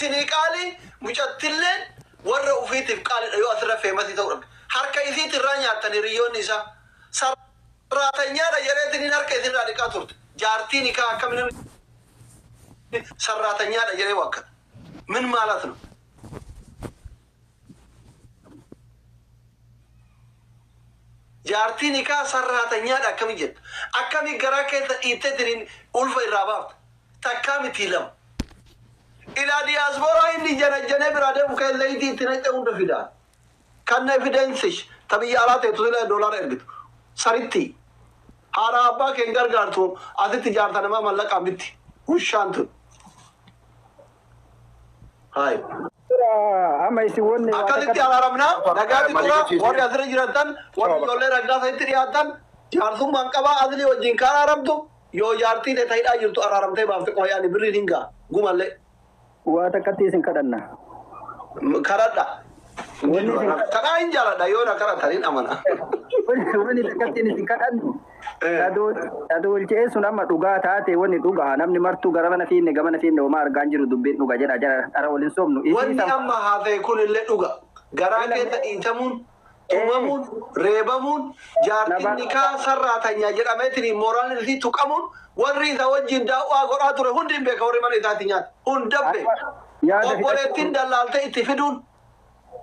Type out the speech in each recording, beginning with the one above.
Isinii qaali, mucattilleen warra ufiitiif qaalidha yoo asirra famous ta'uu dhabde. Harka isiit irraa nyaattan hiriyyoonni isaa. Sarraatanyaadha jedheetiniin harka isinirraa dhiqaa turte. Jaartiin hikaa akkami namni sarraatanyaadha jedhee waakkata? ምን ማለት ነው? Jaartiin hikaa sarraatanyaadha akkami jettu? Akkami garaa keessa dhiitteetiniin ulfa irraa baafta? Takkaa mitii lama. Ilaa diyaasporaa inni janajjanee biraa deemu kee zayitii itti naqxe hunda fidaa. Kan evidensish ta biyya alaa teettu sila doolaara ergitu. Saritti. Haadha abbaa kee hin gargaartu asitti jaarta namaa mallaqaan bitti. Wushaan tun. Hayi. Amma isin wanni waa Akkasitti takkatti araaramnaa nagaatti tura. Malika Chiisee. Warri asirra jiratan, warri ijoollee raggaasa itti dhiyaatan, jaarsummaan qabaa asli wajjin kan araaramtu yoo jaartii ta'e hidhaa jirtu araaramtee baafte qofa, yaani birriin hin ga'a gumallee. Waa takkatti isin kadhanna. Kadhadha. Wanni isin Kadhaa hin jaaladha, yoo na kadhatan hin amana. Wanni takkatti isin kadhannu. Tadoolchee sun amma dhugaa taate, wanni dhugaa namni martuu gara mana fiinne gamana fiinne homaa argaa hin jiru, dubbiin dhuga jedha jara dhara waliin soomnu. Isii Wanni san amma haasa'e kun illee dhuga. Garaa keessa dhiitamuun, tumamuun, reebamuun, jaartiin nikaa sarraatanyaa jedhameetiin mooraan isii tuqamuun, warri isa wajjin daawwaa godhaa ture hundi hin beeka, warri mana isaatti nyaata. Hunda beeka. Yaada Obboleettiin dallaaltee itti fiduun,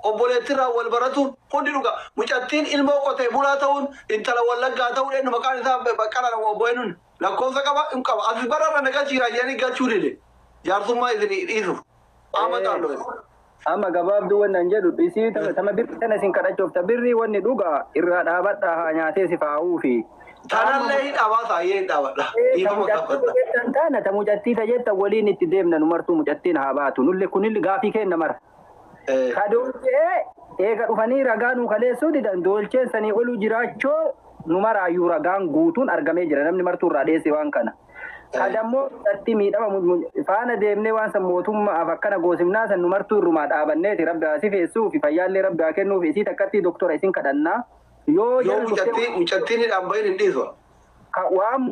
obboleettiirraa wal baratuun hundi dhuga. Mucattiin ilmoo qotee bulaa ta'uun, intala Wallaggaa ta'uun, eenyu maqaan isaa Baqqalaa nama obbo eenyuun lakkoofsa qaba hin qaba. As bararra na galchiiraa jedhanii galchuu dide. Jaarsummaa isin dhiisuuf. Amma xaalloo. Amma gabaabduu wanni an jedhu isii tama birri tana isin kadhachuuf, ta birrii wanni dhugaa irraa dhaabadhaa haa nyaatee si faa'uufi. Tanallee hin dhabaa taayyee hin dhaabadha. Dhiifama gaafadha. Jettan taana ta mucattii ta jettan waliin itti deemna, nu martuu mucattiin haa baatu, nulle kunilli gaafii kenna mara. Ka doolchee eega dhufanii ragaa nuu kaleessuu didan, doolcheen sanii oluu jiraachoo nu maraayyuu ragaan guutuun argamee jira, namni martuu irraa dheesse waan kana. Ka dammoo mucattii miidhama faana deemnee waan san mootummaaf akkana goosimnaa san nu martuu irrumaa dhaabanneeti, rabbi haa sifeessuu fi fayyaallee rabbi haa kennuuf, isii takkattii doktora isin kadhannaa. Yoo Yoo jarri dhuftee mucattiin hidhaan bahin hin dhiisu. Ka waan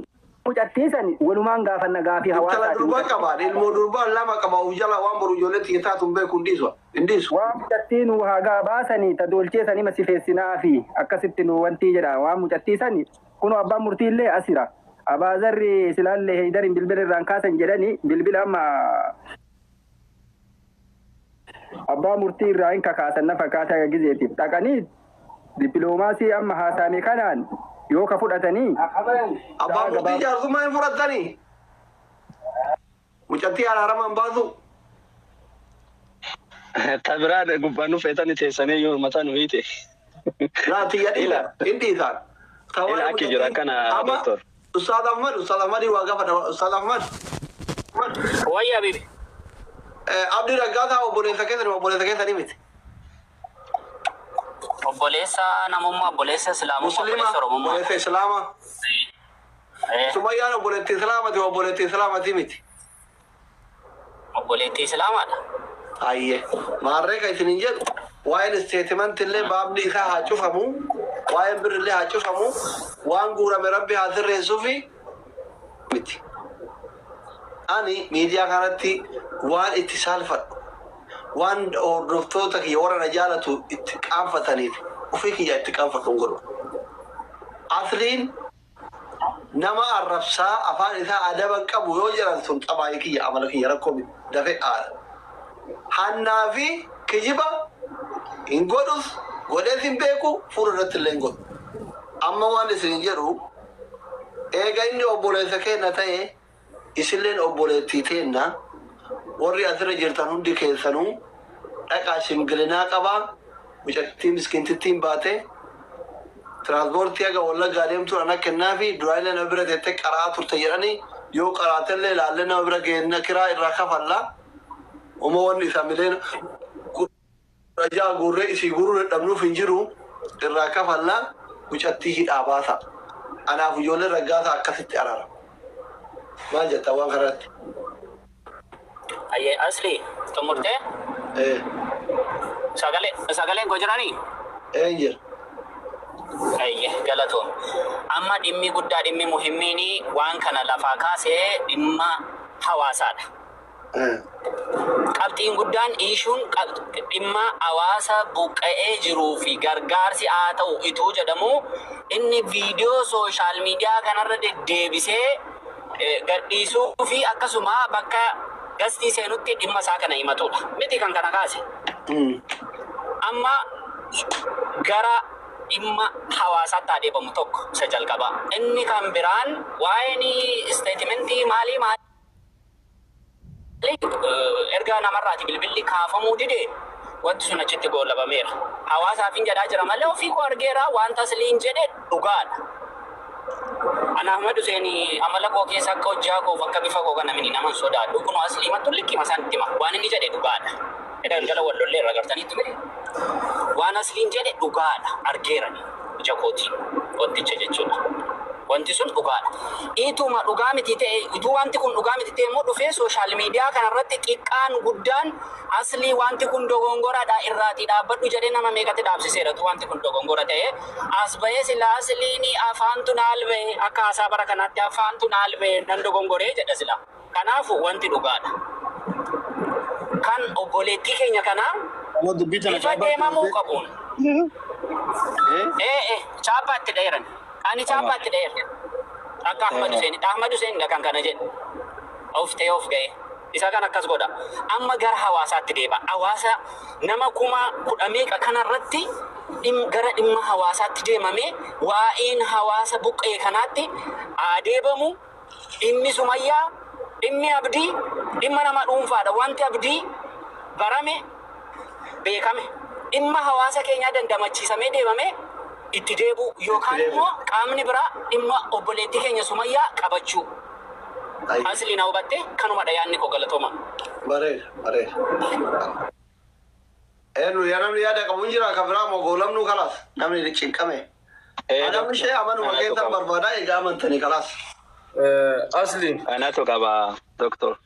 mucattii san walumaan gaafanna, gaafii Intala hawaasaati. durbaa qaba. Ilmoo durbaa lama qaba. Of jala waan boru ijoollee xiyya taatu hin beeku, hin dhiisu. Hin dhiisu. Waan mucattii nu hagaa baasanii ta doolchee sanii masifeessinaa fi akkasitti nu wantii jedha waan mucattii sani kunoo abbaan murtii illee asira. Abaazarri silaallee Heydariin bilbila irraan kaasan jedhani, bilbila amma abbaa murtii irraa hin kakaasan na fakkaata gizeetiif dhaqanii dippiloomaasii amma haasaame kanaan yoo ka fudhatanii Abbaan murtii jaarsummaa hin fudhattanii. Mucattii araaramaan baasu. Ta biraa gubbaan nu feetanii teessanii yoo mataa nu hiite. Laa tiyya dhiisa. Ila. Hin dhiisaan. Ila akki jira akkana Amma doktor. Ustaaz Ahmad, Ustaaz Ahmadii waa gaafadha. Ustaaz Ahmad. Wayya habibi. Abdii Raggaasaa obboleessa keessanii, obboleessa keessanii miti? Obboleessa namummaa, obboleessa islaamummaa, Muslima, obboleessa oromummaa. obboleessa Islaamaa. Sumayyaan obboleettii Islaamati, obboleettii Islaamati miti? Obboleettii islaamaadha. Hayyee. Maarree kan isin hin jedhu waa'een statement illee baabni isaa haa cufamu, waa'een birrillee haa cufamu, waan guurame rabbi haa sirreessuufi miti. Ani miidiyaa kanatti waan itti saalfadhu, waan hordoftoota kiyya warra na jaalatu itti qaanfataniif ofii kiyya itti qaanfadhu hin godhu. Asliin nama arrabsaa afaan isaa adaba hin qabu yoo jedhan, sun xabaayii kiyya, amala kiyya, rakkoo miti, dafee aara. Hannaa fi kijiba hin godhus, godhees hin beeku, fuula irratti illee hin godhu. Amma waan isin jedhu, eega inni obboleessa keenya ta'e, isilleen obboleettii teenna, warri asirra jirtan hundi keessanuu dhaqaa shimgilinaa qabaa, mucattii miskiintittiin baate tiraanspoortii haga Wallaggaa deemtuun ana kennaa fi duraalee nama bira teettee qaraa turte jedhanii, yoo qaraatellee ilaallee nama bira geenna, kiraa irraa kafalla. Uma wanni isaa miliyoona 16 guurree isii guuruu dadhabnuuf hin jiru, irraa kafalla, mucattii hidhaa baasa. Anaaf ijoollee Raggaasaa akkasitti araarama. Maal jetta waan kanarratti? Ayyee asli xumurtee Eh, sagalee sagaleen koo jiranii? Een jira. Ayyee galatoom. Amma dhimmi guddaa, dhimmi muhimmiin waan kana lafaa kaasee dhimma hawaasaadha. Qabxiin guddaan issueun dhimma hawaasa buqqa'ee jiruu fi gargaarsi haa ta'u ituu jedhamu, inni viidiyoo social media kanarra deddeebisee gadhiisuu fi akkasuma bakka guestii seenutti dhimma isaa kana himatudha. Miti kan kana kaase. Amma gara dhimma hawaasaatti adeemamu tokko isa jalqaba. Inni kan biraan waa'een statementii maalii maalii erga namarraati bilbilli kaafamuu dide, wanti sun achitti goolabameera. Hawaasaaf hin jedhaa jira malee ofii koo argeera, wanta asliin jedhe dhugaadha. Ana Ahmad Hussein amala koo keessa akka hojjaa koof akka bifa koo kana mini naman sodaadhu, kun aslii mattu likkima isaan itti hima. Waan inni jedhe dhugaadha. Edda galgala wal lollee irra gartaniitti miti. Waan asliin jedhe dhugaadha, argeerani ija kootiin wanticha jechuudha. Wanti sun dhugaadha. Ituma dhugaa miti ta'e, ituu wanti kun dhugaa miti ta'e immoo dhufee social media kanarratti xiqqaan guddaan aslii wanti kun dogongoradha, irraatii dhaabbadhu jedhee nama meeqatti dhaabsiseera. Tu wanti kun dogongora ta'e as bahee sila asliin afaantu naal bahe, akka haasaa bara kanaatti afaantu naal bahe, nan dogongoree jedha sila. Kanaafu wanti dhugaadha. Kan obboleettii keenya kanaa Amma dubbii tana bifa deemamuu qabuun. Ee, chaappaatti dheeran. Ani chaappaatti dheera. Akka Ahmad Hussein. Ahmad Hussein kan kana jedhe. Of ta'ee of ga'e. Isa kan akkas godha. Amma gara hawaasaatti deema. Hawaasa nama 10,000 meeqa kanarratti gara dhimma hawaasaatti deemamee waa'een hawaasa buqqee kanaatti adeemamu. Dhimmi Sumayyaa, dhimmi Abdii, dhimma nama dhuunfaadha. Wanti Abdii barame beekame. Dhimma hawaasa keenyaa dandamachiisamee deemamee itti deebi'u yookaan immoo qaamni biraa dhimma obboleettii keenya Sumayyaa qabachuu. Asli na hubatte, kanumadha yaadni koo, galatooma. Bareeda, bareeda. Eenyu yaa namni yaada qabu hin jira kan biraa moo goolamnuu kalaas namni cinqame. Namni ishee amanuma keessan barbaadaa, egaa amantanii kalaas. Asli. Anatu qaba, doktor.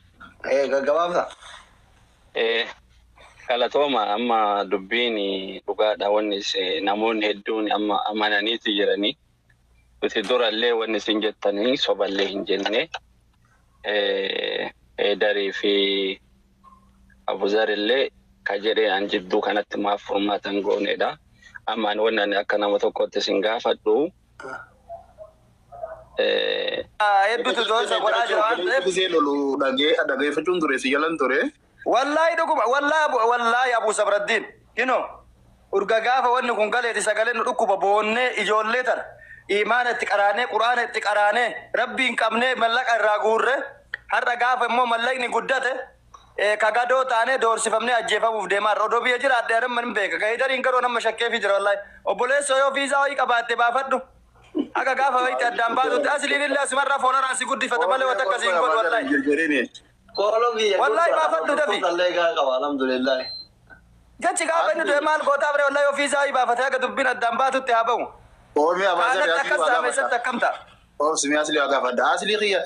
Ee, gaggabaabsa. Galatooma. Amma dubbiin dhugaadha, wanni namoonni hedduun amma amananiiti jiranii. Nuti durallee wanni isin jettanii soballee hin jenne. Darii fi Abuzarillee ka jedhee an jidduu kanatti maaf furmaatan goonedha. Amma ani wanni ani akka nama tokkotti isin gaafadhu. Hedduutu doonsa godhaa jira waan ta'eef. Gisee lolu dhageeffachuun ture, si jalan ture. Wallaahi dhuguma, wallaahi, wallaahi, Abu Sabraddiin kino urga gaafa wanni kun galeeti sagalee nu dhukkuba, boonnee ijoollee tana imaana itti qaraanee, quraana itti qaraanee, rabbiin qabnee, mallaqa irraa guurre. Har'a gaafa immoo mallaqni guddate kagadoo taanee doorsifamnee ajjeefamuuf deemaa irra. Odoo biyya jiraadhe anamma hin beeka gahidariin garuu nama shakkeefi jira. Wallaahi obboleessoo, yoo fiizaa wayii qabaatte baafadhu, akka gaafa wayitti addaan baasutti asliin illee asumarraa foonaraan si guddifata malee wanta akkasii hin godhu, wallaahi. Jirjiriini. Kooloo biyya. Wallaahi baafadhu dafi. Allee gaa qaba, alhamdulillah. Jechi gaafa inni du'e maal gootaaf ree? Wallahi ofiisaa wayii baafatee akka dubbiin addaan baatutti haa ba'u. Oomi abaazar. Kaanatti akkas saameessatti akkam ta'a? Oomsi asli waa gaafadha. Asli kiyya.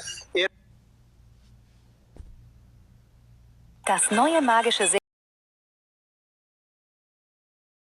Das neue magische